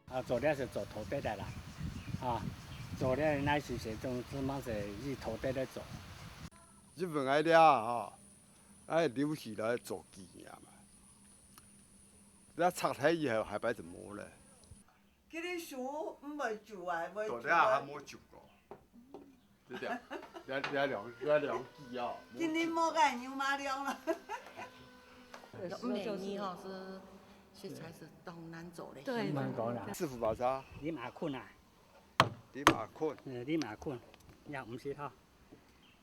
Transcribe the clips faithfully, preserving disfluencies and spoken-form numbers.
啊，做這係做土地个啦，啊，做這泥水係種，主要係以土地來做。日本个了吼，愛留起來做紀念嘛。那拆忒以後，下擺就無了。佢个樹毋會做啊，會做啊。到底還無做過。 對對，這這兩這兩支哦。今年無个牛馬量了。毋免你吼，係實在係當難做咧。對，難講啦。師傅包啥？你馬困啊？你馬困。嗯，你馬困，也毋係吼。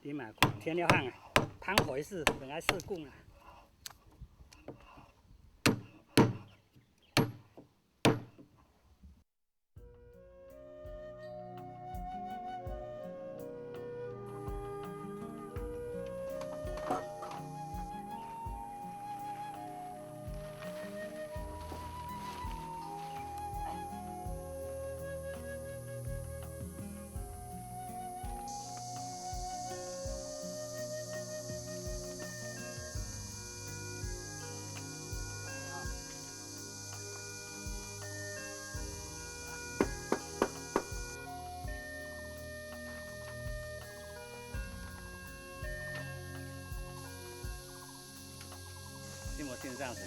你馬困，天了行啊，芳回事，本來是供啊。 這麼先生係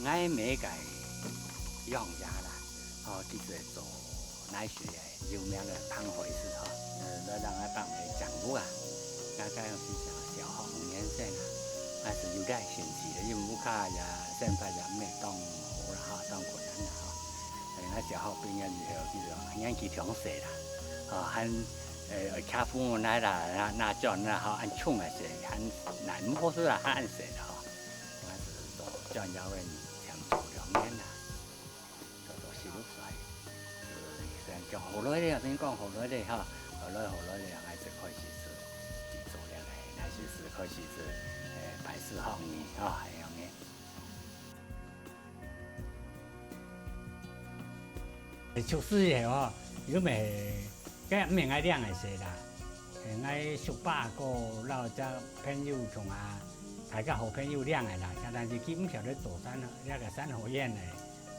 𠊎姆个鄉下啦，哦，佢就係做泥水个有名个芳回事吼，呃，來讓𠊎幫佢講路啊。𠊎該時係小學五年生啊，還係有點興趣个，因為屋下也生活也毋係當好啦吼，當困難啦吼。 呃，𠊎小學畢業以後，佢就年紀當細啦，吼，還，呃，騎父母泥啦，那那轉那吼，恁重个事，還難毋好事啊，還恁細啦吼。𠊎係做轉校个，差毋多兩年啦，做到十六歲，就講好來咧，先講好來咧吼，好來好來咧，𠊎就開始係做了个，那時係開始係，呃，拜師學藝吼，恁樣个。 出世以後吼，又毋係，該毋係𠊎領个事啦。係𠊎叔伯哥摎隻朋友同啊，大家好朋友領个啦。但是佢毋曉得做山，這個三合院个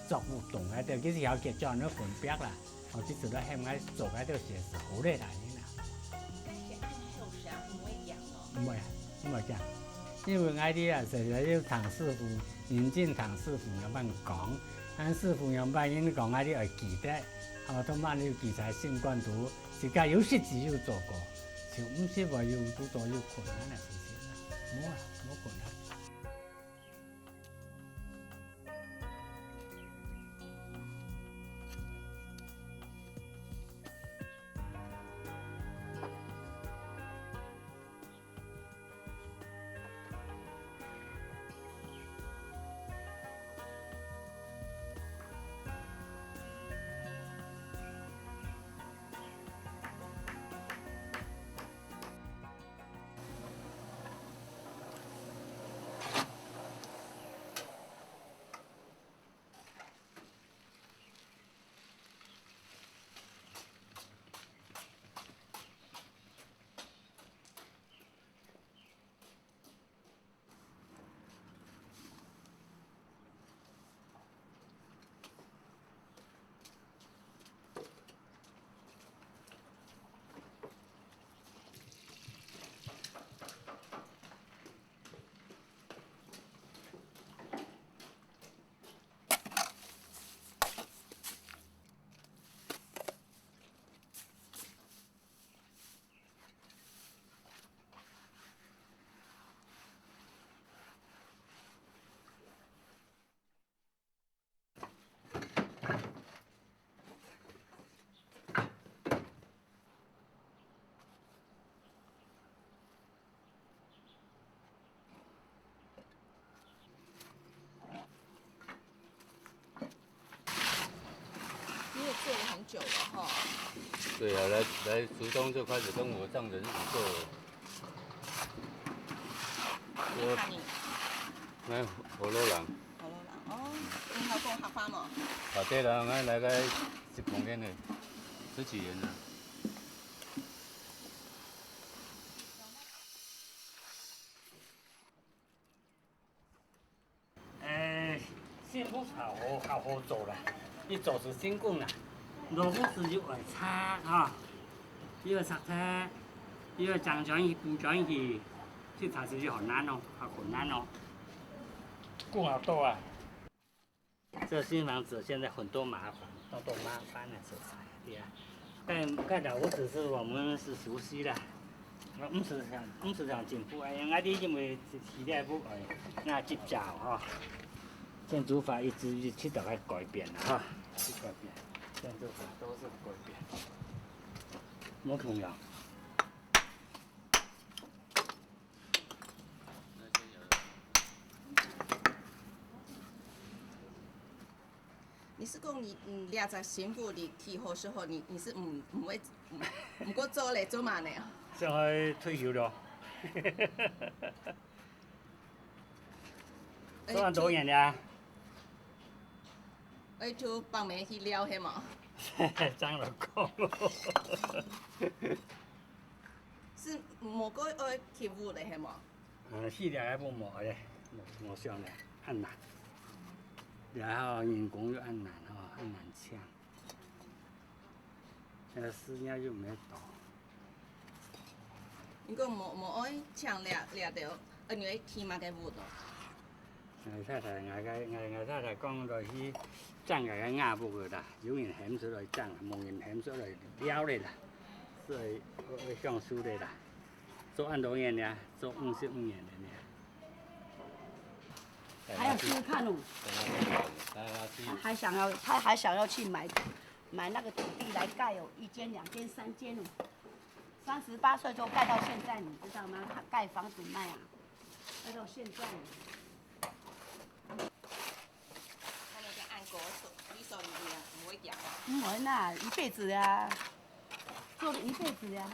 作務懂个，對，佢係曉結帳个分別啦。 哦，佢就來喊𠊎做該兜事係好咧啦，你啦。該係恁後生，毋會驚哦。毋會啊，毋會驚。因為𠊎兜啊，實在有聽師傅，認真聽師傅樣般講，恁師傅樣般人講，𠊎兜愛記得，哦，都慢慢有記在心肝肚，自家有實際有做過，就毋係話有做有困難个事情啦，無啦，無困難。久了哈。对啊，来来，竹东就开始跟我丈人一起做了。你喊你，来，河洛人。河洛人哦，你有讲客话无？啊，对了，俺来个十几年了，十几年了。哎，新妇炒好，好好做啦，一做就成功啦。老夫子就爱拆哈，又要拆拆，又要讲转去，补转去，去拆出去好难哦，好困难哦。顾好多啊。这新房子现在很多麻烦，都多麻烦的所在，对啊。但看老夫子是我们是熟悉的， 毋使像，毋使像政府恁樣，啊，你因為時代不，哎，那執照吼，建築法一直一直在改變啦，吼，去改變，建築法都是改變，无重要。 你是讲你，嗯，两只辛苦你起好时候，你，你是毋，毋会，毋，毋过做咧，做嘛呢？想要退休了。做恁多年了。哎，就放没去了，系嘛？这样来讲。是无个爱起屋咧，系嘛？ 啊，四条个分无咧，无，无想咧，恁难。然后人工又恁难吼，恁难请。现在事业又没多。你讲无，无爱请了，了了，呃，你会起么个屋哦？我太太，我个，我，我太太讲落去，整个个瓦屋个啦，有人喊出来整，无人喊出来了咧啦，所以我，我想收咧啦。 做恁多年了，做五十五年了呢。还要试试看哦。来，来，来，他还想要，他还想要去买，买那个土地来盖哦，一间、两间、三间哦。三十八岁就盖到现在，你知道吗？他盖房子卖啊，盖到现在。他那个按摩手，你手里面不会讲话。嗯，我那一辈子啊，做了一辈子啊。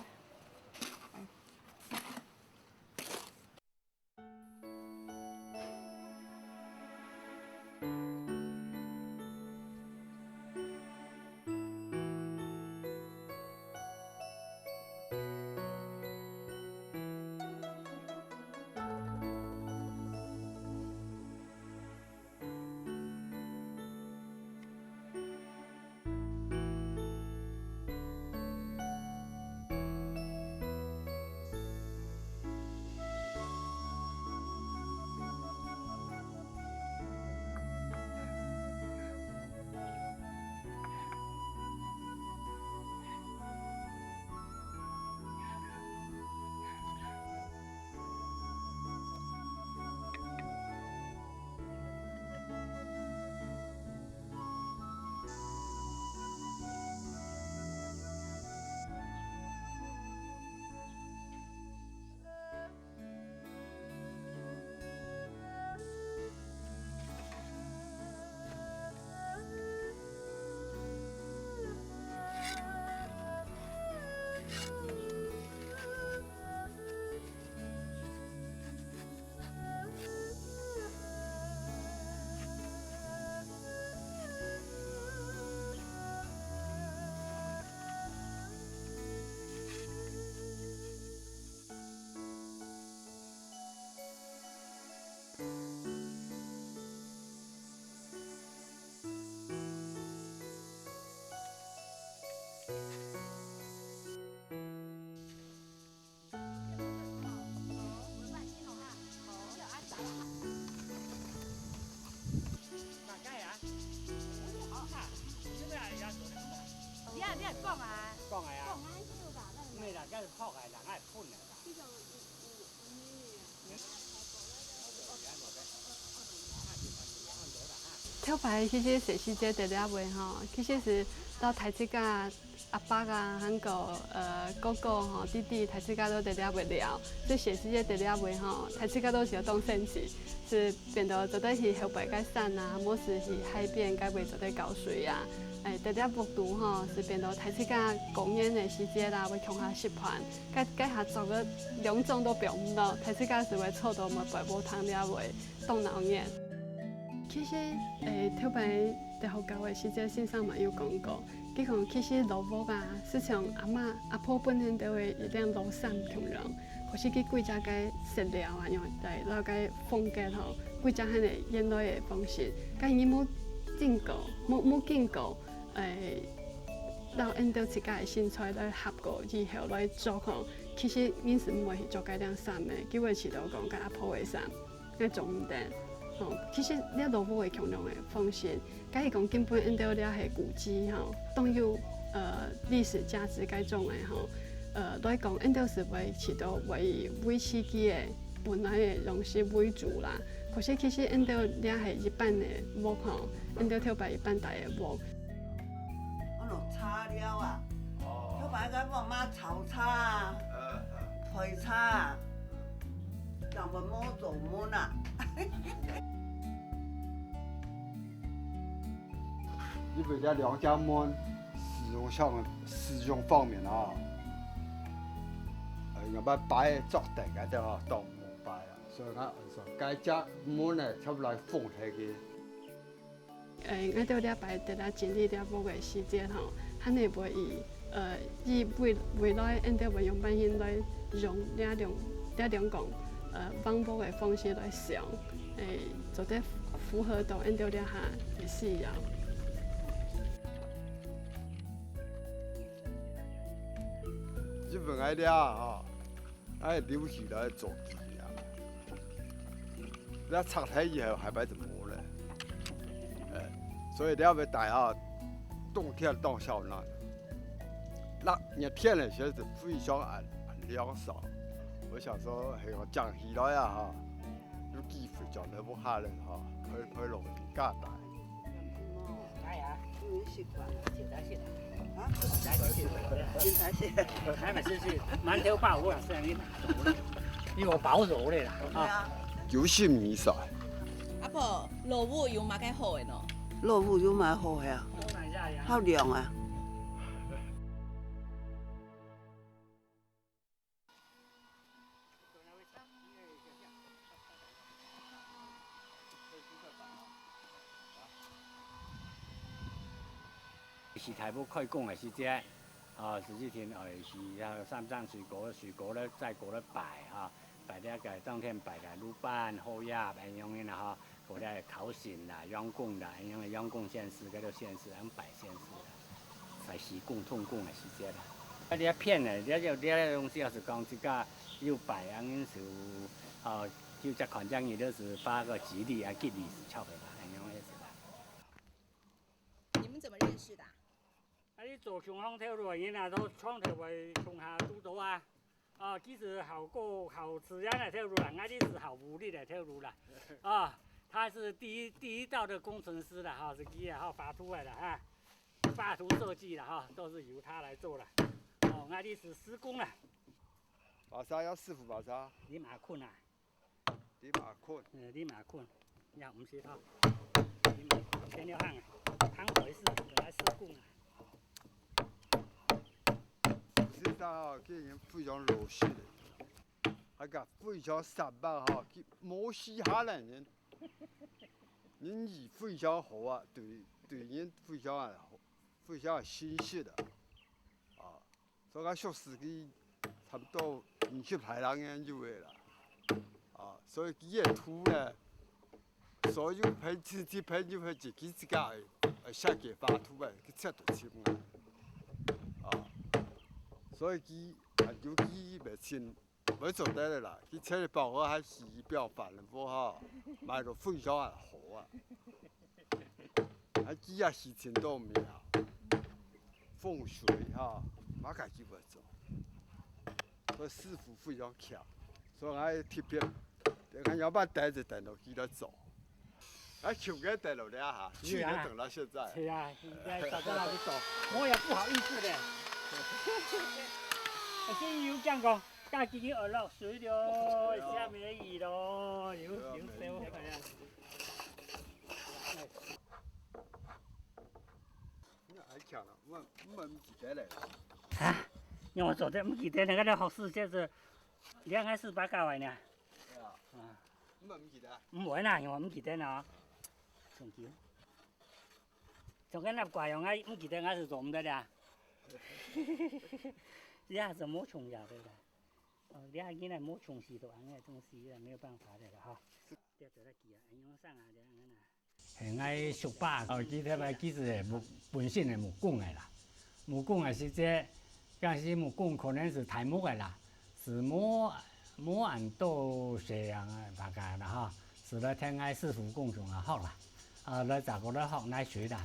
你啊，你啊，讲啊。讲个啊。讲啊，你有讲，那个。毋係啦，該係學个啦，𠊎係噴个啦。頭擺其實細時節在這位吼，其實係到大自家阿伯啊，還過呃哥哥吼、弟弟，大自家都在這位尞。所以細時節在這位吼，大自家都係當生趣，係變到做得去後背个山啊，無係去海邊該位做得搞水啊。欸，在這屋肚吼，係變到大自家過年个時節啦，會共下食飯，該該下做个兩種都放毋落，大自家係會坐到外背屋頂這位當鬧熱。其實，欸，頭擺在學校个時節，先生嘛有講過，佢講其實老屋啊，係像阿媽阿婆分𠊎兜个一領老衫共樣，可是佢歸隻个色料啊，樣來，然後个風格吼，歸隻恁呢原來个方式，該你無經過，無無經過。 欸，摎𠊎兜自家个身材來合過以後來著吼，其實人係毋會去著該領衫个，佢會試著講該阿婆个衫，該著毋得。吼，其實這老屋个共樣个方式，假如講根本𠊎兜這係古蹟吼，當有，呃，歷史價值該種个吼，呃，來講，𠊎兜係會試著會以維持佢个 本來个樣式為主啦。可是其實𠊎兜這係一般个屋吼，𠊎兜頭擺一般大个屋。哦，炒料啊，哦。頭擺个屋嘛炒炒啊，嗯，嗯。配炒啊，人會無做門啊。因為這兩隻門使用上，使用方面啊，呃，用來擺桌凳个，對吧？當 擺啊，所以講，所以該隻門呢，差不多封忒去。欸，𠊎兜這擺在這整理這屋个時節吼，還係會以，呃，以未，未來𠊎兜會用半形來用這兩，這兩個，呃，房屋个方式來想，欸，做得符合到𠊎兜這下个需要。日本个料吼， 哎，留起來做紀念。那拆開以後，下擺就無了。哎，所以你要不要帶啊？冬天到燒那，那熱天的時候是非常很，很涼爽。我想說，哎呦，講起來啊，哈，有機會講得不下了哈，可以，可以弄加大。 哎呀，你們習慣了。現在現在。啊？現在現在。現在現在。還沒出去，饅頭包我也是你拿走了，因為我包揉的啦。啊。對啊。九十米以上。阿婆，老屋有麼个好个喏？老屋有麼个好个啊？好涼啊。 是大埔開工个時節，啊，實際上，呃，是啊，三張水果，水果咧，在果咧擺哈，擺這个當天擺个滷粄、好呀，恁樣个啦哈。 過來考試啦、用功啦，恁樣个用功先生，該个先生，恁擺先生啦，在施工動工个時節啦。啊，這片呢，這這這東西要是講自家有擺，恁樣就，哦，就只看見你就是發个吉利啊，吉利是巧个啦，恁樣个意思啦。你們怎麼認識的啊？ 啊，你做共下頭路个人啊，都共下頭會共下堵著啊。啊，佢係好過好自然个頭路啦，𠊎這係好物力个頭路啦。啊，他是第一，第一道的工程師啦，哈，係佢啊，哈，畫圖个啦，哈。畫圖設計啦，哈，都是由他來做啦。哦，𠊎這係施工啦。麼儕啊，師傅麼儕？你馬困啊。 你馬困。呃，你馬困，也毋識哈。你馬困，天天行啊，行回事，來施工啊。實際上哦，這人非常老實个，還講非常散漫哈，佢無時下來人，人緣非常好啊，對，對人非常好，非常誠實个，啊。 所以講熟識佢差不多二十來年有个啦。啊，所以佢个圖呢，所有朋，親戚朋友係自己自家个，呃，設計畫圖个，佢切到清啊。啊，所以佢，啊，尤其佢袂清 會做得个啦，佢切个包裹還係一表半个無吼，賣到非常个好啊。啊，佢也係盡多名，風水哈，麼个佢會做，所以師傅非常強，所以𠊎特別，𠊎要麼等就等到佢來做。 啊，求个等了了哈，去年等到現在。係啊，應該早就拿去做，我也不好意思的。我先有講過，家己去學落水了，下梅雨了，有有收。哎呀。我，我毋記得咧。啊？仰會做得毋記得呢？該个學士就是兩个四百九个呢。對啊。啊。你毋記得啊？毋會啦，因為毋記得啦。Thank you。做个那怪樣，𠊎毋記得，𠊎係做毋得啦。這還係無重要个啦。哦，這下現在無重視到恁樣个東西了，沒有辦法的了哈。這做得記啊，用上啊，這樣啊。 係𠊎叔伯，哦，佢特別佢係木，本身係木工个啦。木工个時節，該時木工可能係大木个啦，係無，無恁多細樣个白个啦哈，係來聽𠊎師傅講上啊學啦，啊，來再過來學泥水啦。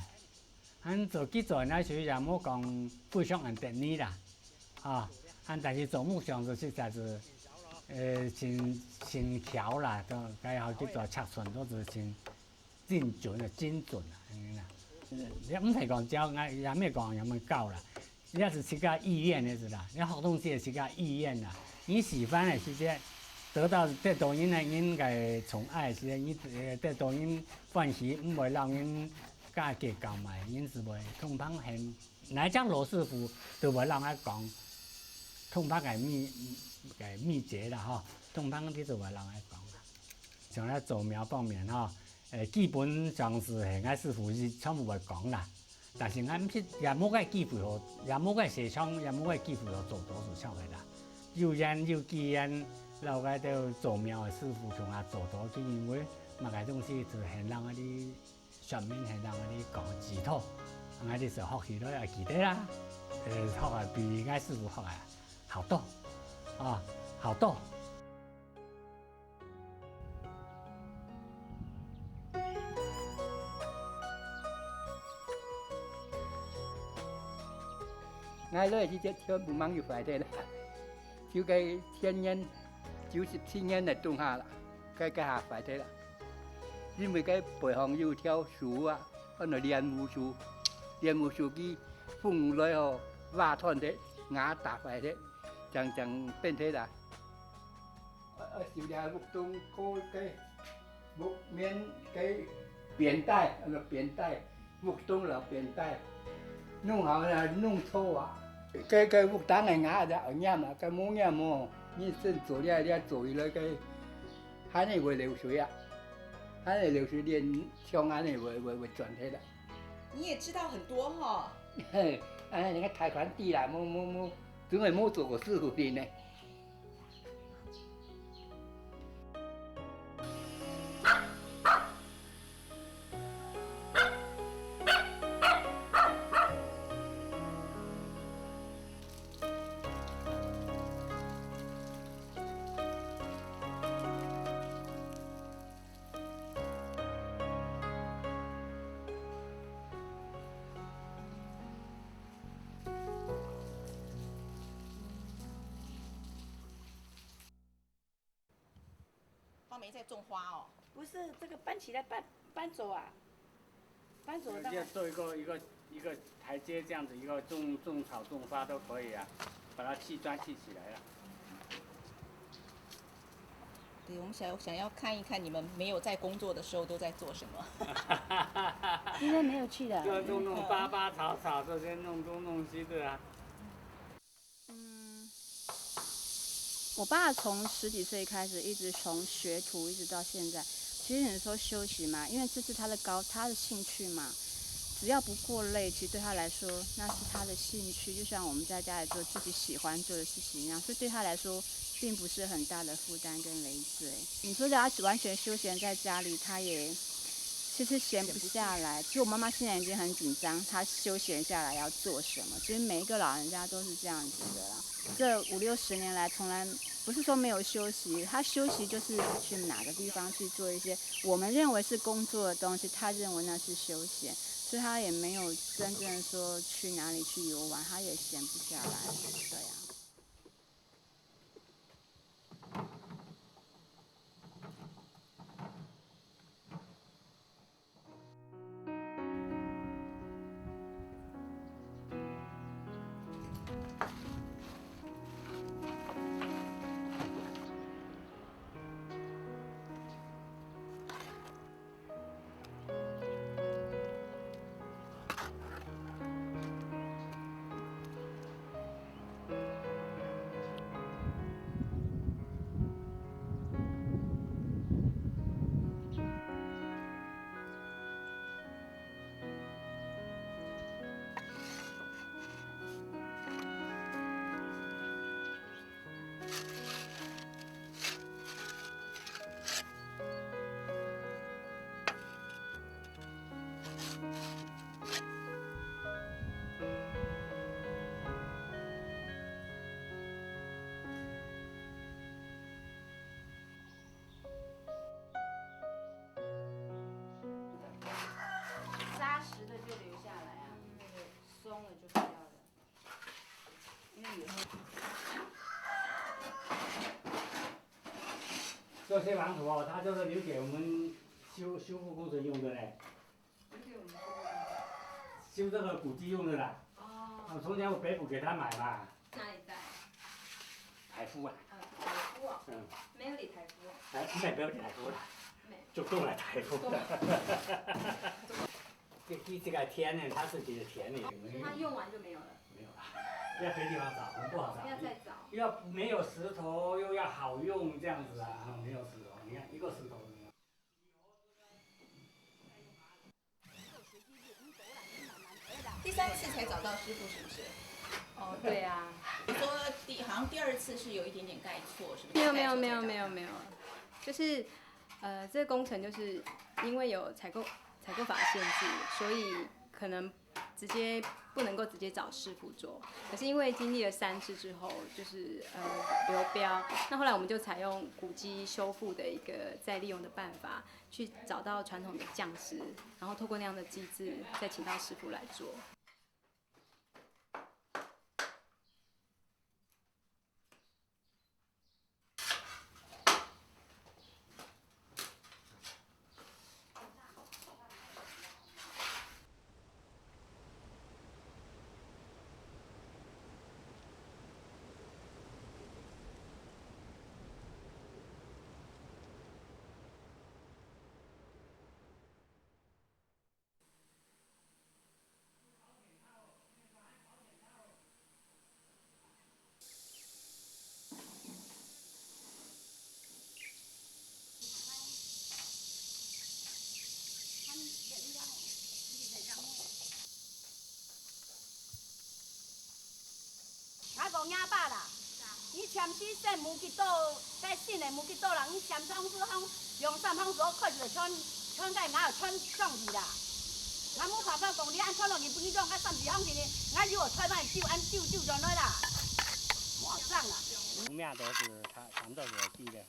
恁做佢做泥水也無講非常恁得意啦，啊，恁但係做木匠就實在係，呃，真，真巧啦，都，該好去做尺寸都係真 精準啊，精準啊，恁樣啊。也毋使講教，𠊎也毋係講也毋係教啦，也係自家意願个係啦，你學東西係自家意願啦。你喜歡个時節，得到，得到人个，人个寵愛个時節，你，呃，得到人歡喜，毋會讓人價格高賣，人係會通常很，哪一隻老師傅都會讓𠊎講，通常个秘，个秘訣啦吼，通常佢就會讓𠊎講啦。像該做廟方面吼， 呃，基本上係𠊎師傅佢全部會講啦。但是𠊎毋識，也無該機會好，也無該時常，也無該機會好做到係像个啦。有緣有機緣，摎該兜做廟个師傅同𠊎做到，佢認為麼个東西係很讓𠊎哩說明，很讓𠊎哩講指導，𠊎哩就學起來也記得啦。呃，學啊比𠊎師傅學啊好多，啊，好多。 𠊎來時節全部吂有壞忒啦，就該前年九十七年个冬下啦，該該下壞忒啦。因為該背項有條樹啊，安到蓮霧樹，蓮霧樹佢風來吼，瓦斷忒，瓦打壞忒，正正變忒啦。 啊，啊，修這木桶个，个木面个扁擔，安到扁擔，木桶摎扁擔，弄好了，弄粗啊。个，个木桶个瓦就愛黏啊，个無黏哦，你先做了，了做起來个，還係會漏水啊，還係漏水，連牆還係會，會，會斷忒个。你也知道很多哈。嘿，哎，你看貸款低啦，無，無，無，總係無做過師傅个呢。 方梅在种花哦。不是，这个搬起来，搬，搬走啊，搬走了当然。要做一个，一个，一个台阶，这样子，一个种，种草、种花都可以啊，把它砌砖砌起来啊。对，我们想，想要看一看你们没有在工作的时候都在做什么。今天没有去的。就弄弄花花草草，这些弄东弄西的啊。 嗯，我爸从十几岁开始，一直从学徒一直到现在。其实你说休息嘛，因为这是他的高，他的兴趣嘛，只要不过累，其实对他来说，那是他的兴趣，就像我们在家里做自己喜欢做的事情一样，所以对他来说，并不是很大的负担跟累赘。你说叫他完全休闲在家里，他也其实闲不下来。其实我妈妈现在已经很紧张，她休闲下来要做什么？其实每一个老人家都是这样子的啦。这五六十年来，从来不是说没有休息，他休息就是去哪个地方去做一些我们认为是工作的东西，他认为那是休闲，所以他也没有真正说去哪里去游玩，他也闲不下来。对啊。就不要了，因为以后做这些盲盒哦，它就是留给我们修修复工程用的嘞。留给我们修复工程。修这个古迹用的啦。哦。啊，从前我北埔给他买嘛。哪里在？台夫啊。嗯，台夫哦。嗯。没有理台夫哦。哎，没有理台夫啦。没。就够了台夫。够了。这这这个田呢，他自己的田里。他用完就没有了。没有了，要别地方找，很不好找。要再找。要没有石头，又要好用这样子啊，没有石头，你看一个石头都没有。第三次才找到师傅，是不是？哦，对啊。你说第好像第二次是有一点点盖错，是不是？没有没有没有没有没有，就是呃，这个工程就是因为有采购采购法限制，所以可能直接不能够直接找师傅做。可是因为经历了三次之后，就是呃流标，那后来我们就采用古迹修复的一个再利用的办法，去找到传统的匠师，然后透过那样的机制，再请到师傅来做。𠊎講若爸啦，你簽字先無幾多，該信个無幾多人，你簽上去好兩三項就開始就全全該𠊎全上去啦。𠊎無辦法講你恁全落去，你講該三四項去呢，𠊎又愛開慢久，恁久久轉來啦，莫上啦。無名都是他，他們都是我記得。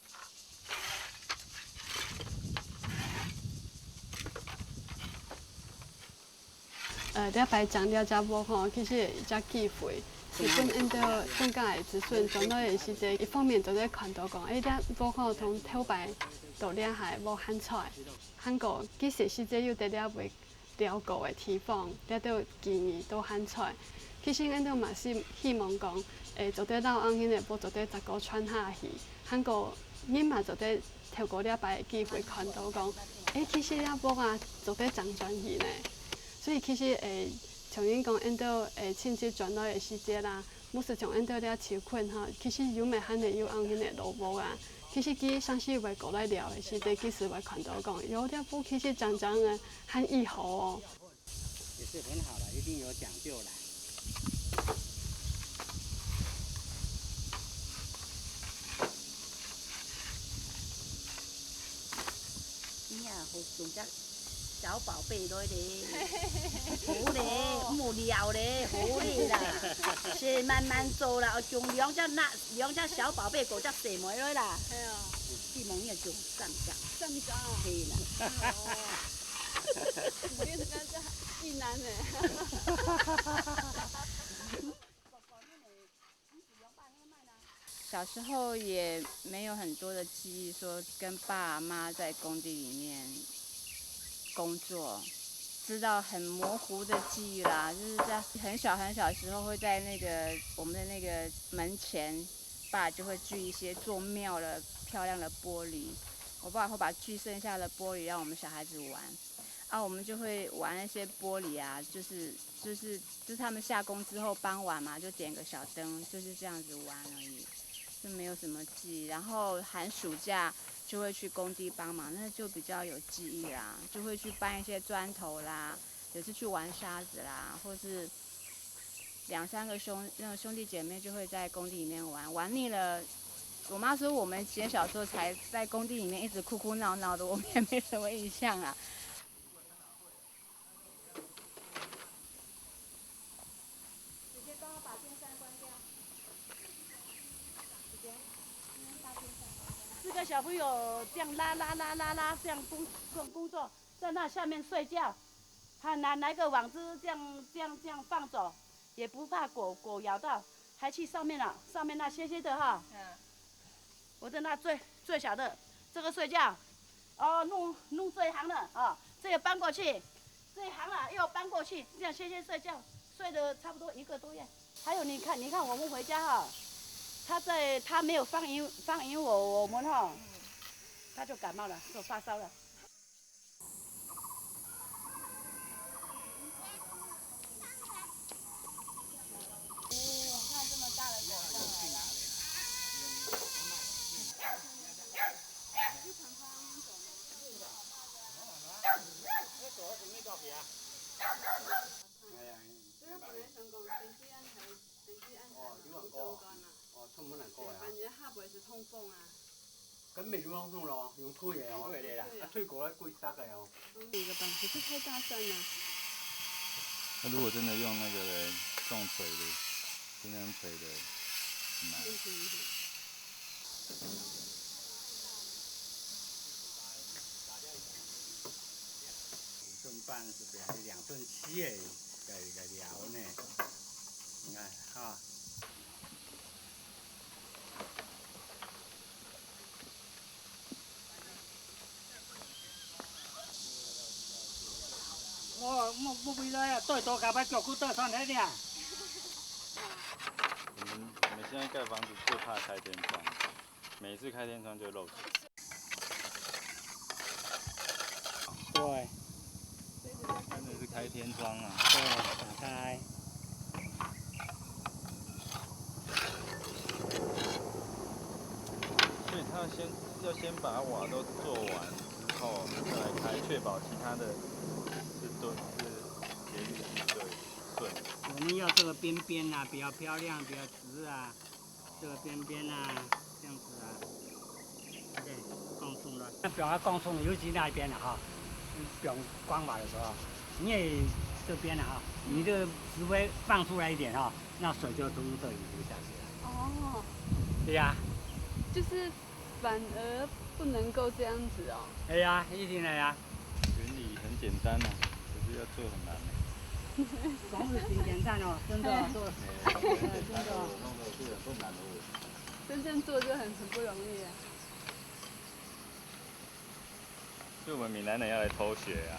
呃，這擺整這隻屋吼，其實一隻機會，係分𠊎兜中間个子孫轉來个時節，一方面做得看到講，誒，這屋吼同頭擺到這下無還在，還過其實時節有在這位 聊過个地方，這兜記憶都還在。其實𠊎兜嘛係希望講，會做得摎恁樣个屋做得再過傳下去，還過人嘛做得透過這擺个機會看到講，誒，其實這屋啊做得正轉去呢。所以其實會像人講，𠊎兜會親戚轉來个時節啦， 毋使像𠊎兜這就近吼，其實有乜還係有恁樣个老屋啊。其實佢常時會過來尞个時節，佢就會看到講，喲，這屋其實正正个還異好哦。也是很好了，一定有講究了。 你啊，好像隻小寶貝來咧，好咧，無聊咧，好咧啦，係慢慢做啦，愛將兩隻那兩隻小寶貝，過隻細妹來啦。係啊。希望你愛將上上。上上。係啦。哦。你是跟這異男呢。 小时候也没有很多的记忆，说跟爸妈在工地里面工作，知道很模糊的记忆啦，就是在很小很小的时候，会在那个我们的那个门前，爸就会锯一些做庙的漂亮的玻璃，我爸会把锯剩下的玻璃让我们小孩子玩。 啊，我们就会玩那些玻璃啊，就是就是就是他们下工之后傍晚嘛，就点个小灯，就是这样子玩而已，就没有什么记忆。然后寒暑假就会去工地帮忙，那就比较有记忆啦，就会去搬一些砖头啦，也是去玩沙子啦，或是两三个兄那个兄弟姐妹就会在工地里面玩，玩腻了。我妈说我们以前小时候才在工地里面一直哭哭闹闹的，我们也没什么印象啊。姐姐，帮我把电扇关掉。姐姐，帮我把电扇关掉。四个小朋友这样拉拉拉拉拉，这样工这种工作，在那下面睡觉。他拿，拿个网子这样，这样，这样放走，也不怕狗，狗咬到，还去上面了，上面那些些的哈。嗯。我的那最，最小的，这个睡觉，哦，弄，弄这一行了啊，这个搬过去，这一行了又搬过去，这样些些睡觉，睡了差不多一个多月。还有你看，你看我们回家哈，他在，他没有放养，放养我，我们哈，他就感冒了，就发烧了。 哇，看这么大的狗上来了。哎呀，就是本来想讲，等佢恁大，等佢恁大，哦，流浪狗啊。中獎啊。哦，出門來過啊。對，反正下背係通風啊。 根本就放鬆咯，用推个哦。用推个啦。啊，推過來過塞个哦。一个半，可是太大扇了。那如果真的用那个嘞，用锤的，真的用锤的，很难。不行不行。五寸半是不是？还是两寸七哎，来，来聊呢。你看哈。 我，我，我未來啊，最多甲把腳骨剁斷了啦。我们，我们现在盖房子最怕开天窗，每一次开天窗就会漏水。对。真的是开天窗啊。对，打开。 所以他先，要先把瓦都做完之后，再来开，确保其他的是都是捷运是对，顺的。我们要这个边边啊，比较漂亮，比较直啊，这个边边啊，这样子啊。 OK，放松了。那表达放松，尤其那一边了哈，表光滑的时候，你也这边了哈，你这石灰放出来一点哈，那水就从这里流下去了。哦，对呀，就是反而不能够这样子哦。对呀，一定的呀。原理很简单啊，可是要做很难欸。光是挺简单哦，真的做，哎，很简单，真的。我弄得这个困难的我。真正做就很，很不容易啊。 所以我们闽南人要来偷学啊。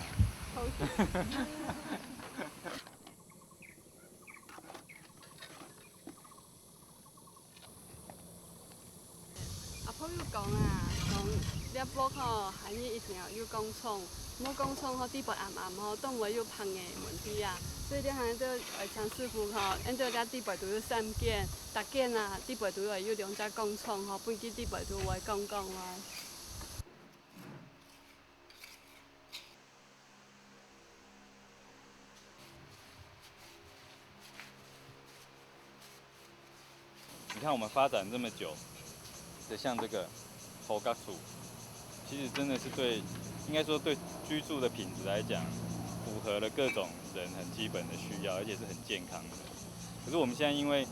偷学。阿婆有讲啊，讲這屋吼，還有一定要有鋼窗，無鋼窗吼，地板暗暗吼，當會有蜂个問題啊。所以這下就愛請師傅吼，按照這地板都有三間，逐間啊，地板都愛有兩隻鋼窗吼，分佢地板都會光光哦。 你看我们发展这么久的，像这个土角厝，其实真的是对，应该说对居住的品质来讲，符合了各种人很基本的需要，而且是很健康的。可是我们现在因为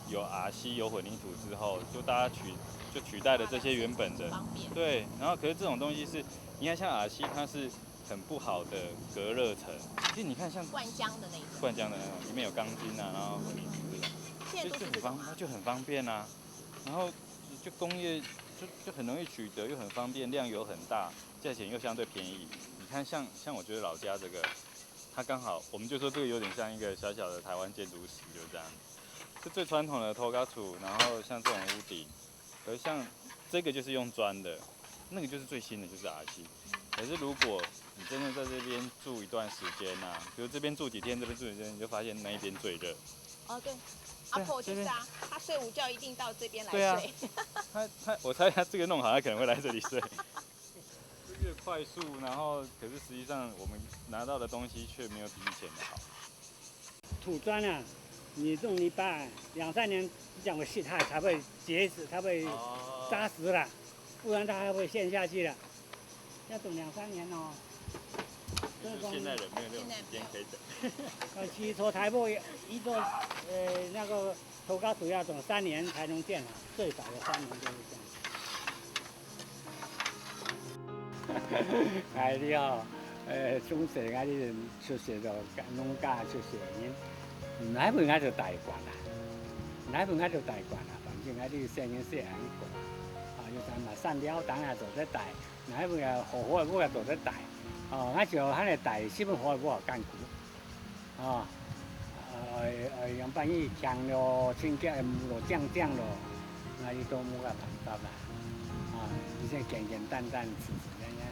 有 R C 有混凝土之后，就大家取，就取代了这些原本的，方便。对，然后可是这种东西是，你看像 R C 它是很不好的隔热层，其实你看像灌浆的那一种。灌浆的那种，里面有钢筋啊，然后混凝土这种，现在都是这种。就，就很方，那就很方便啊。然后就工业就，就很容易取得，又很方便，量又很大，价钱又相对便宜。你看像，像我觉得老家这个，它刚好，我们就说这个有点像一个小小的台湾建筑史，就这样。是最传统的土角厝，然后像这种屋顶，可是像这个就是用砖的，那个就是最新的，就是 R C。可是如果你真的在这边住一段时间啊，比如这边住几天，这边住几天，你就发现那一边最热。哦，对，阿婆就是啊，她睡午觉一定到这边来睡。对啊，她，她，我猜她这个弄好，她可能会来这里睡。就越快速，然后可是实际上我们拿到的东西却没有比以前的好。土砖啊，你种泥巴啊，两三年讲个是它才会结实，才会扎实啦，不然它还会陷下去的。要等两三年哦。就是现代人没有那种时间可以等。呃，起初台北一座，呃，那个土角厝要等三年才能建好，最少有三年就是这样。哎，你好。呃，從細𠊎兜出世就農家出世个人，哪會𠊎就大慣啊？哪會𠊎就大慣啊？反正𠊎兜細人細人過，啊，有陣嘛山寮頂啊做得戴，哪會啊好好个屋啊做得戴，哦，𠊎就喊你戴，十分好个屋艱苦。 哦，呃，呃，樣般佢強咯，清潔个無咯，靚靚咯，那佢都無个辦法啦。啊，以前簡簡單單，自自然然。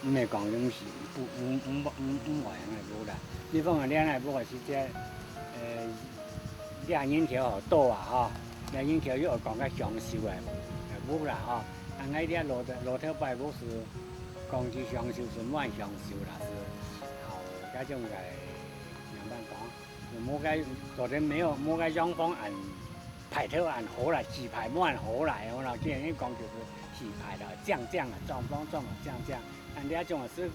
毋係講毋係，毋，毋，毋，毋，毋愛恁樣个屋啦。你講个恁樣个屋个時節，呃，這人口好多啊，吼，這人口又愛講較享受个，呃，屋啦，吼。啊，𠊎這老，老頭擺屋係 講起享受係無恁享受啦，係，吼，該種个，仰般講，無該，做得無，無該洋房恁排頭恁好啦，氣派無恁好啦，然後呢，既然講就是氣派啦，靚靚啊，裝潢裝啊靚靚，恁這種啊係，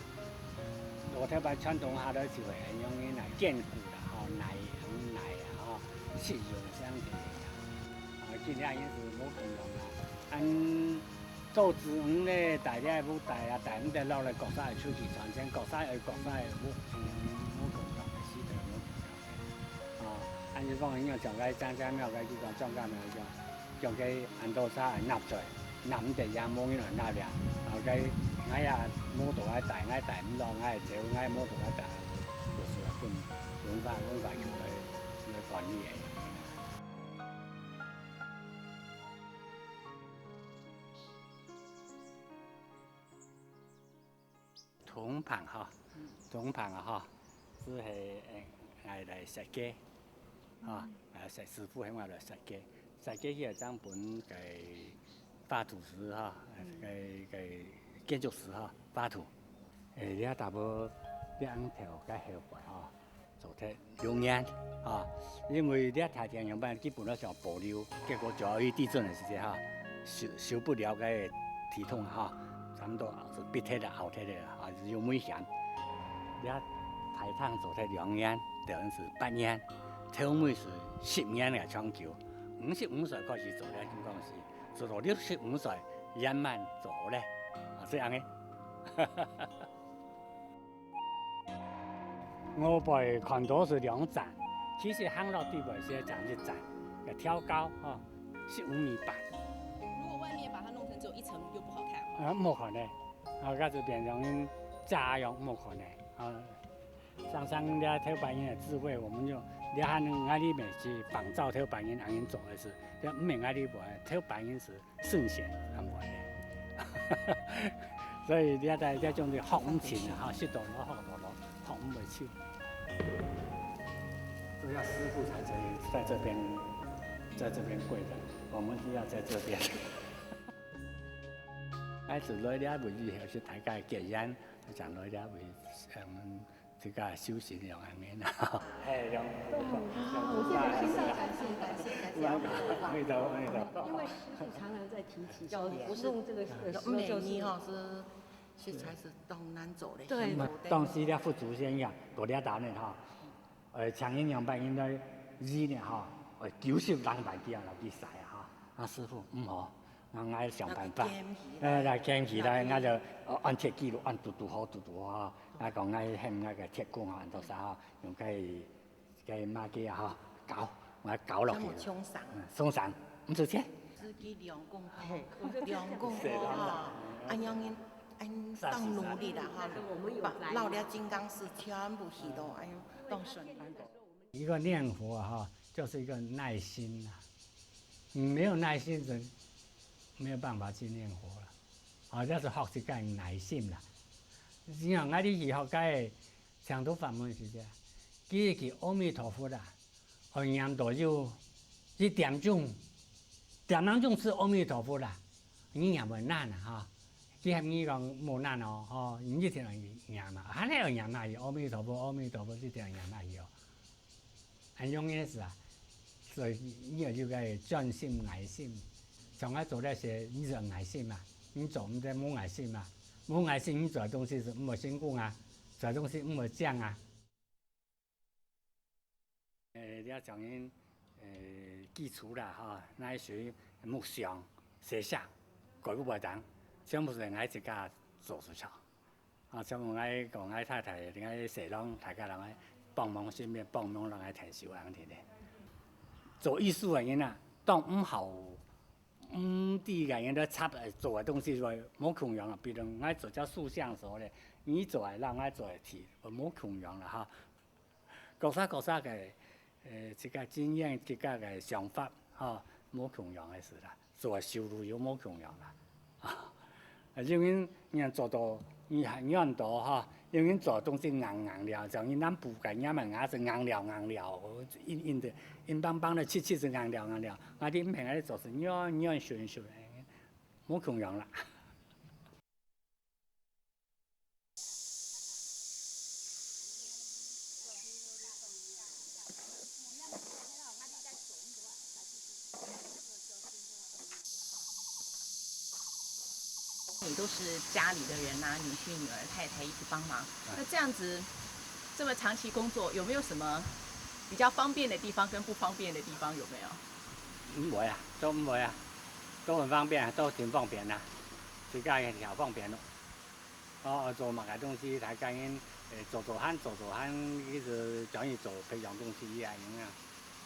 老頭擺傳統下來就係恁樣个啦，堅固啦，吼，耐，很耐啊，吼，實用相對啊，啊，今天也是無共樣啦，恁 做子女个，大家个屋大啊，大毋得落來，各儕愛出去賺錢，各儕愛各儕个屋，無共樣个時代，無共樣个。哦，恁樣講，你像該張家廟該，就講張家廟講，講該恁多儕愛納稅，納毋得也無人愛納了。後該𠊎也無到該大，𠊎大毋落，𠊎走，𠊎無到該大，就是分文化文化局來來管理个。 銅板哈，銅板啊哈，係，誒，來，來設計，哈，啊，設，師傅喊𠊎來設計，設計起來正分該畫圖師哈，該，該建築師哈，畫圖。誒，這大部這紅頭該後背哈， 做忒兩年，啊，因為這大廳樣般基本上想保留，結果九二一地震个時節哈，修，修不了該體統哈，差不多係必忒个、拗忒个，啊，有危險。這大廳做忒兩年，等於係八年，頭尾係十年个長久。五十五歲開始做這間公司，做到六十五歲圓滿做好咧，啊，係恁呢。 外背看到係兩層，其實行到底背係正一層，个挑高，吼，十五米半。如果外面把它弄成只有一層，又不好看。啊，無好看个，啊，該就變成假樣，無好看个，啊，像，像這頭擺人个智慧，我們就，這下𠊎俚乜係仿照頭擺人恁樣做个事，這毋係𠊎俚本，頭擺人係 聖賢，恁樣个。所以這在這種的學毋盡啊，哈，識到老學到老，學毋會少。主要師傅在這，在這邊，在這邊跪的，我們需要在這邊。開始來這位以後係大家結緣，就來這位，嗯， 自家修行兩個人啊。嘿，兩，啊，我現在聽到，感謝，感謝，感謝。阿彌陀佛，阿彌陀佛。因為師父常常在提起，要弄這個的時候，就是每年吼，是，實在是當難做的。對。當時咧佛祖先呀，到這搭呢吼，呃，請人兩百人來醫呢吼，呃，九十零萬幾啊，落去使啊吼。啊，師父，毋好， 𠊎，𠊎想辦法。來減起來。呃，來減起來，𠊎就，呃，按揭記錄，按堵堵好，堵堵好。𠊎講𠊎喊𠊎个鐵工啊，按多少啊，用該，該馬雞啊，吼，搞，𠊎搞落去。全部沖上。嗯，沖上，毋使錢。司機兩公婆，嘿，兩公婆吼，恁樣，恁當努力啦，吼，把老的金剛寺全部起到，哎喲，當順利。一個念佛哈，就是一個耐心啊。 嗯，沒有耐心是沒有辦法去念佛了。啊，這是學習个耐心啦。你看，𠊎兜去學个淨土法門是這樣，佢一句阿彌陀佛啦，愛念到有一點鐘，點零鐘係阿彌陀佛啦，你念會難啊，哈。佢喊你講無難哦，吼，你一定要念嘛，還係要念下去，阿彌陀佛，阿彌陀佛，一定要念下去哦。 恁樣个意思啊。所以你要有个專心、愛心。像𠊎做這些，你就愛心嘛。你做毋得無愛心嘛。無愛心，你做个東西係毋會成功啊，做个東西毋會靚啊。呃，你要講人，呃，基礎啦，哈，那些屬於木匠、寫像、改不擺檔，全部係𠊎自家做出來。啊，像𠊎講，𠊎太太，𠊎細郎，大家人愛幫忙，順便幫忙，人愛𢯭手恁樣个。做藝術个人啊，當毋好，毋知个人咧插，呃，做个東西就無共樣啊。比如𠊎做隻塑像所咧，你做个人，𠊎做个鐵，無共樣啦哈。 各儕各儕个，呃，自家經驗、自家个想法，吼，無共樣个事啦，做个收入又無共樣啦。啊，有人，人做到，你還軟到，吼，有人做東西硬硬了，像你南部个，人嘛牙齒硬了硬了，硬硬个，硬邦邦个，切切就硬了硬了。𠊎兜毋係，𠊎兜做事軟軟順順个，無共樣啦。 你都是家裡的人啊，女婿、女兒、太太一直幫忙。那這樣子，這麼長期工作，有沒有什麼比較方便的地方跟不方便的地方？有沒有？毋會啊，都毋會啊，都很方便啊，都挺方便啊，自家也挺方便咯。 哦，做麼个東西，大家人，呃，做做下，做做下，一直轉去做別樣東西一樣啊。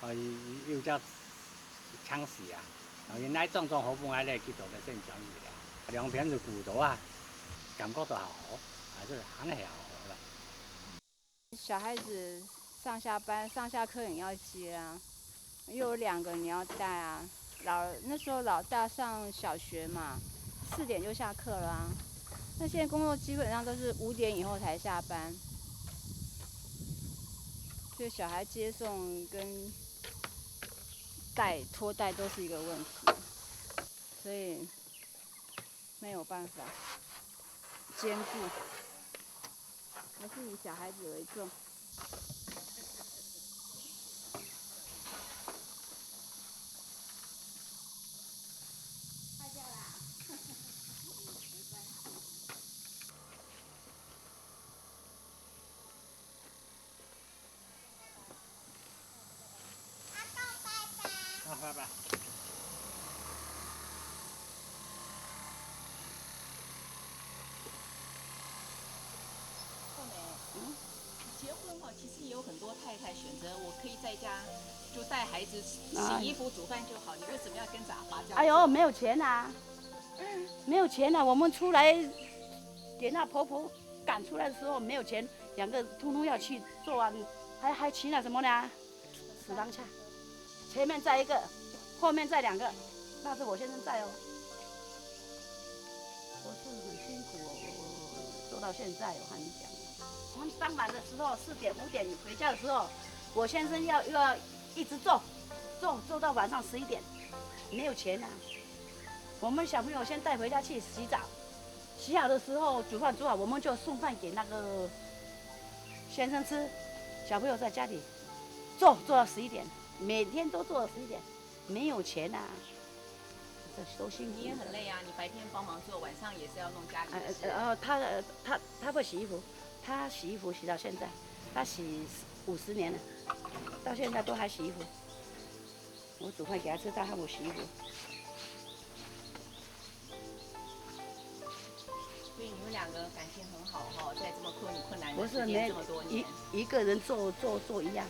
哦，有，有，有隻強勢啊，哦，𠊎來裝裝好，分𠊎來去做个先轉去啊。兩片就顧到啊，感覺到好，還是還係好好啦。 小孩子上下班、上下課你要接啊，又有兩個你要帶啊。老，那時候老大上小學嘛，四點就下課了啊。那現在工作基本上都是五點以後才下班，所以小孩接送跟帶，拖帶都是一個問題，所以沒有辦法兼顧。 還是以小孩子為重。啊，拜拜。凤梅，嗯？你結婚哈，其實也有很多太太選擇，我可以在家就帶孩子、洗衣服、煮飯就好，你為什麼要跟著阿爸這樣？哎喲，沒有錢啊，沒有錢啊，我們出來給那婆婆趕出來的時候沒有錢，兩個通通要去做啊，還，還騎那什麼呢？ 死亡車，前面載一個，後面載兩個，那是我先生載哦。我是很辛苦哦，我，我，我做到現在，我跟你講，我們上班的時候四點五點回家的時候，我先生要，又要一直做，做，做到晚上十一點，沒有錢啊。我們小朋友先帶回家去洗澡，洗好的時候煮飯煮好，我們就送飯給那個先生吃，小朋友在家裡 做，做到十一點，每天都做到十一點，沒有錢啊，這都辛苦。你也很累啊，你白天幫忙做，晚上也是要弄家裡的事。呃，呃，哦，他，呃，他，他會洗衣服，他洗衣服洗到現在，他洗五十年了，到現在都還洗衣服。我煮飯給他吃，他還會洗衣服。 所以你們兩個感情很好哈，在這麼困，困難的時間，不是，沒，這麼多年。一，一個人做，做，做一樣，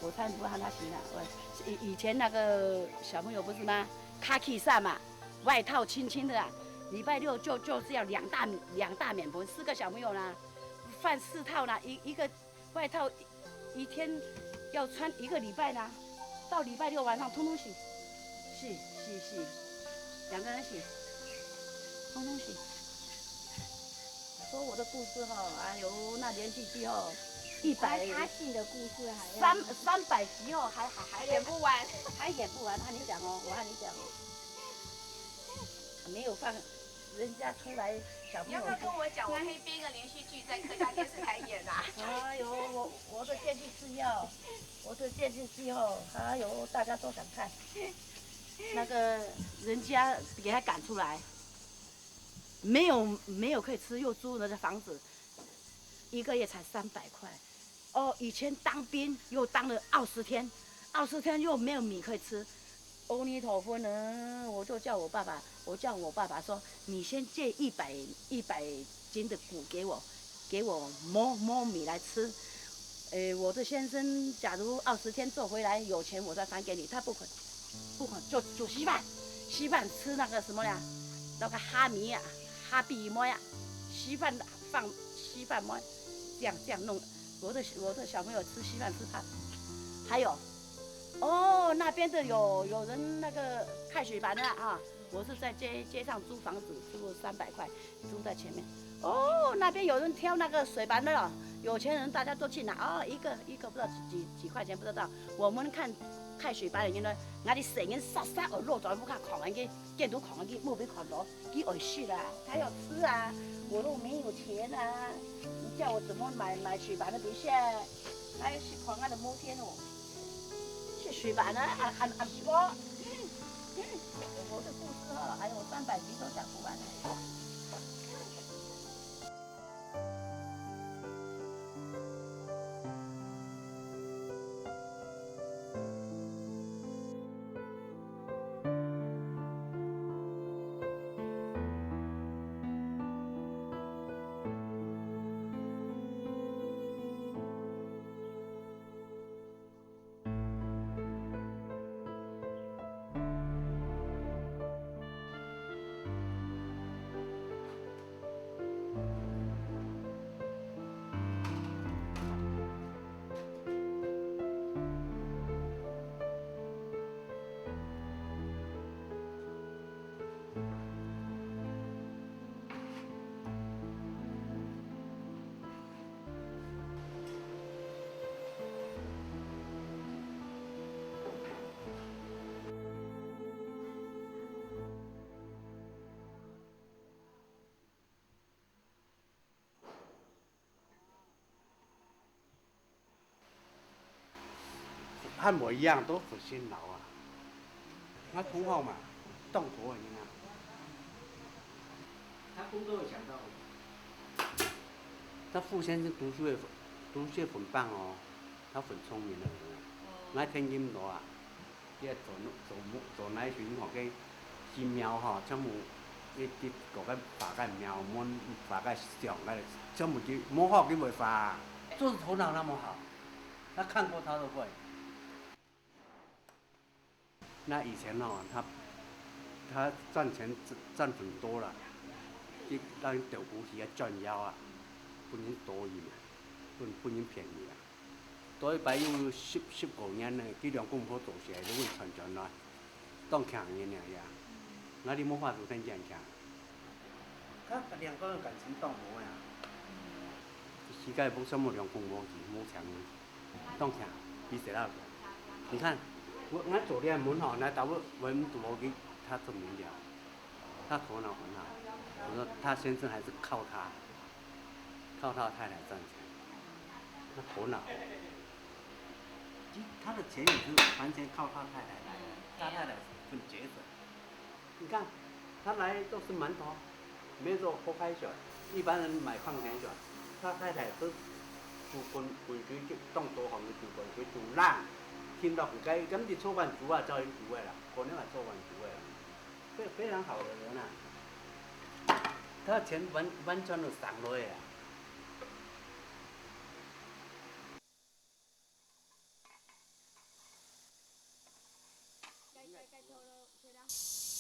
我才不讓他洗呢。我，以，以前那個小朋友不是嗎？卡其衫嘛，外套輕輕的啊，禮拜六就，就是要兩大，兩大面盆，四個小朋友呢，換四套呢，一，一個 外套一，一天要穿一個禮拜呢，到禮拜六晚上通通洗，洗，洗，洗，兩個人洗，通通洗。說我的故事哈，哎喲，那連續劇哈，一百，他，他信的故事還要三，三百集哦，還，還，還演不完。還演不完，我跟你講哦，我跟你講哦，沒有放 人家出來，小朋友，你要不要跟我講？我可以編一個連續劇在客家電視台演啊。哎喲，我，我的電視劇哦，我的電視劇哦，哎喲，大家都想看。那個人家給他趕出來，沒有，沒有可以吃，又租那個房子，一個月才三百塊。 哦，以前當兵又當了二十天，二十天又沒有米可以吃。阿彌陀佛呢，我就叫我爸爸，我叫我爸爸說，你先借一百，一百斤的穀給我，给我磨磨米来吃。呃，我的先生假如二十天做回来有钱，我再还给你。他不肯，不肯，就煮稀饭，稀饭吃那个什么呀，那个虾米啊，虾米糜啊，稀饭放稀饭糜，这样这样弄。我的我的小朋友吃稀饭吃怕。还有，哦，那边的有有人那个开水盘的啊，我是在街街上租房子，租三百块，租在前面。哦，那边有人挑那个水盘的哦，有钱人大家都去拿哦，一个一个不知道几几几块钱不知道。我们看开水盘的人呢，拿的水银沙沙哦，落转不看，看完给见都看完给目没看到，给恶心啦，他要吃啊，我又没有钱啊，你叫我怎么买买水盘的不是？还是看俺的摩天哦，是水盘啊，啊啊啊是不？嗯嗯，我的故事哦，哎呦，三百集都讲不完。和我一樣都很辛勞啊。那同學嘛，當多人啊。他工作有想到，他傅先生讀書也，讀書也很棒哦，他很聰明的人啊。那天金羅啊， 佢做做做泥水吼，个寺廟吼，全部一一个个畫个廟門，畫个像个，全部佢無好佢會畫，就是頭腦那麼好，他看過他都會。那以前哦，他他賺錢賺很多了，佢當然得無锡啊賺腰啊，不能多一嘛，不不能便宜啊。 到一擺有十十五年呢，佢兩公婆做事都會傳傳來，當強人了呀。𠊎兜無法度聽見強。佢兩個人感情當好呀。世界無什麼兩公婆是無強人，當強，比誰都強。你看，𠊎𠊎做這門吼，𠊎打不穩堵好佢，他做不了。 他頭腦很好，我說他先生還是靠他，靠他太太賺錢，他頭腦。其實他的錢也是完全靠他太太來的，他太太很節省。你看，他來都是饅頭，沒有做開水，一般人買礦泉水，他太太都煮滾滾水就當多好的煮滾水煮爛，聽到很該，根本就做飯煮啊，照樣煮的啦，可能還做飯煮的啦。 非非常好的人啊，他錢完完全都省落去啊。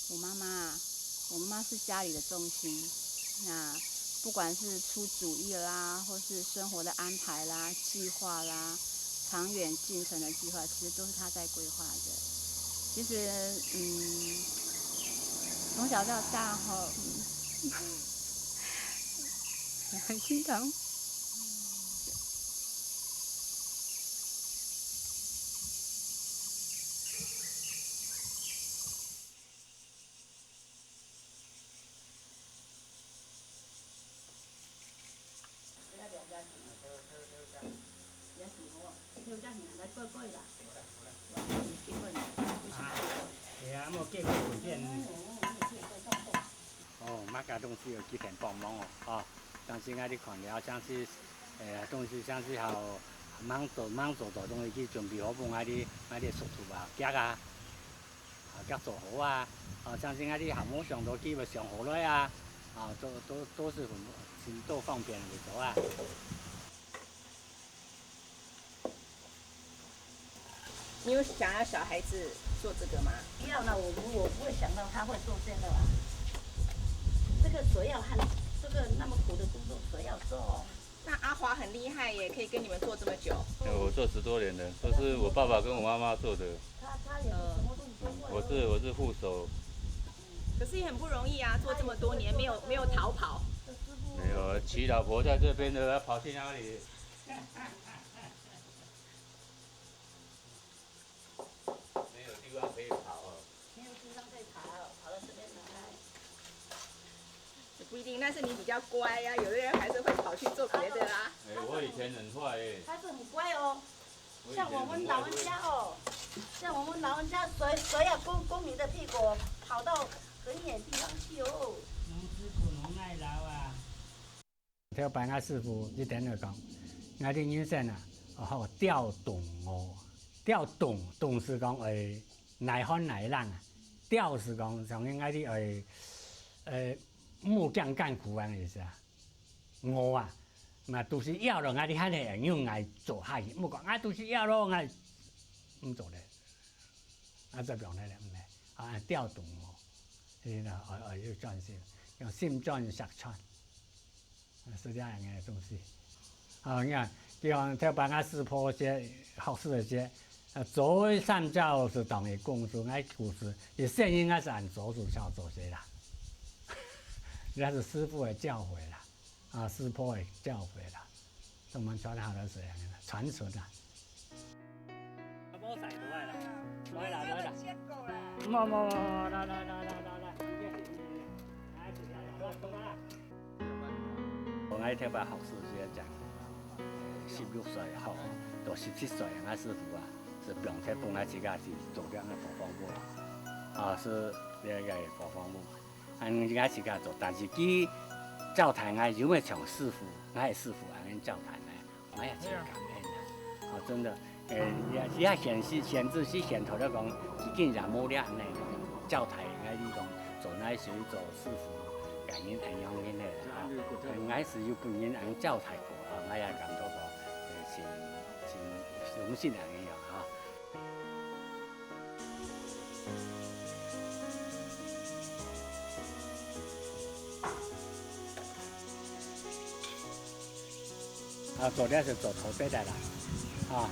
我妈妈啊，我妈妈是家里的重心，那不管是出主意啦，或是生活的安排啦、计划啦、长远进程的计划，其实都是她在规划的。其实，嗯，从小到大吼，嗯，很心疼。啊，係啊，莫結果分辨。哦，麼个東西有幾點幫忙哦，哦，像是𠊎兜看了，像是，呃，東西像是好，吂做吂做到東西去準備好分𠊎兜，𠊎兜熟透啊，遽啊。 啊，遽做好啊，啊，像是𠊎兜還無想到佢會想好來啊，啊，都都都是很你都方便你走啊。你有想要小孩子做这个吗？不要啦，我不，我不会想到他会做这个啦。这个谁要和，这个那么苦的工作谁要做？那阿华很厉害耶，可以跟你们做这么久。哎，我做十多年了，都是我爸爸跟我妈妈做的。他，他也是什么都不会。我是，我是副手。可是也很不容易啊，做这么多年，没有，没有逃跑。没有，娶老婆在这边的，要跑去哪里？没有地方可以跑哦。没有地方可以跑，跑到这边来。也不一定，那是你比较乖呀，有的人还是会跑去做别的啦。哎，我以前很坏哎。他是很乖哦。我以前很坏。像我们老人家哦，像我们老人家谁，谁要勾，勾你的屁股，跑到很远地方去哦。能吃苦能耐劳啊。頭擺𠊎師傅一定會講，𠊎个人生啊，學吊桶哦，吊桶，桶是講，誒，耐寒耐冷啊，吊是講，像𠊎个，誒，誒，毋好驚艱苦恁个意思啊。 餓啊，嘛肚屎枵咯，𠊎兜還係用𠊎做下去，毋過𠊎肚屎枵咯，𠊎毋做咧，啊，做毋得咧，毋得，啊，吊桶哦，係啦，哦，哦，要專心，用心專石穿，啊，係這樣个東西。啊，你看，比方頭擺𠊎師婆些，學師个些，啊，做三朝係當个功夫，𠊎故事，佢生意𠊎係恁做，就曉做些啦。這係師傅个教誨啦。 啊，師婆个教誨啦，專門傳下來係恁樣啦，傳承啦。無使，無愛啦，無愛啦，無愛啦。無，無，無，來，來，來，來，來，來，來，來，來，來，來。𠊎頭擺學師係講，十六歲吼，到十七歲，𠊎師傅啊，係放忒分𠊎自家去做這樣个伙房屋，啊，係這个伙房屋。 恁𠊎自家做，但是佢教導𠊎，因為像師傅，𠊎个師傅恁樣教導𠊎，𠊎也真感恩啊！哦，真的，呃，也也顯示顯示是顯透了講，佢竟然無了恁樣教導𠊎，你講做哪水做師傅，感恩恁樣个啊，𠊎係有本人恁樣教導過啊，𠊎也感覺到，呃，真真榮幸恁樣啊。 啊，做這係做土地个啦，啊，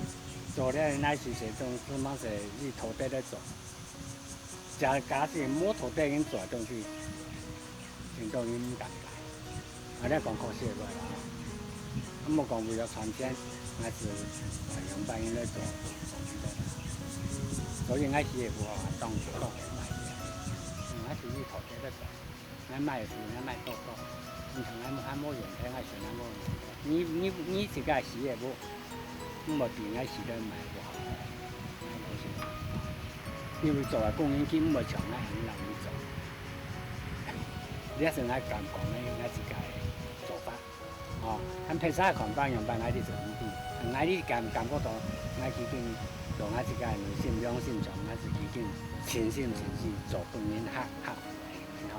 做這个乃係係種，係嘛係以土地來做。假假使無土地人做个東西， 真多人毋敢來。啊，你講可惜个話啦，啊，莫講為了賺錢，還係，啊，用半日來做。所以𠊎洗衣服吼，當做當个賣个。嗯，𠊎是以土地來做，𠊎賣个時，𠊎賣多多。你像𠊎還無用，𠊎想𠊎無用。你你你自家洗衣服，毋會比𠊎洗个賣个好。因為做个工人佢毋會像𠊎恁樣來做。 這係𠊎敢講个，𠊎自家个做法。哦，恁別儕看法仰般，𠊎兜就毋知。𠊎兜感感覺到，𠊎已經做𠊎自家个心良心上，𠊎自己已經盡心盡意做分人客客戶个，吼。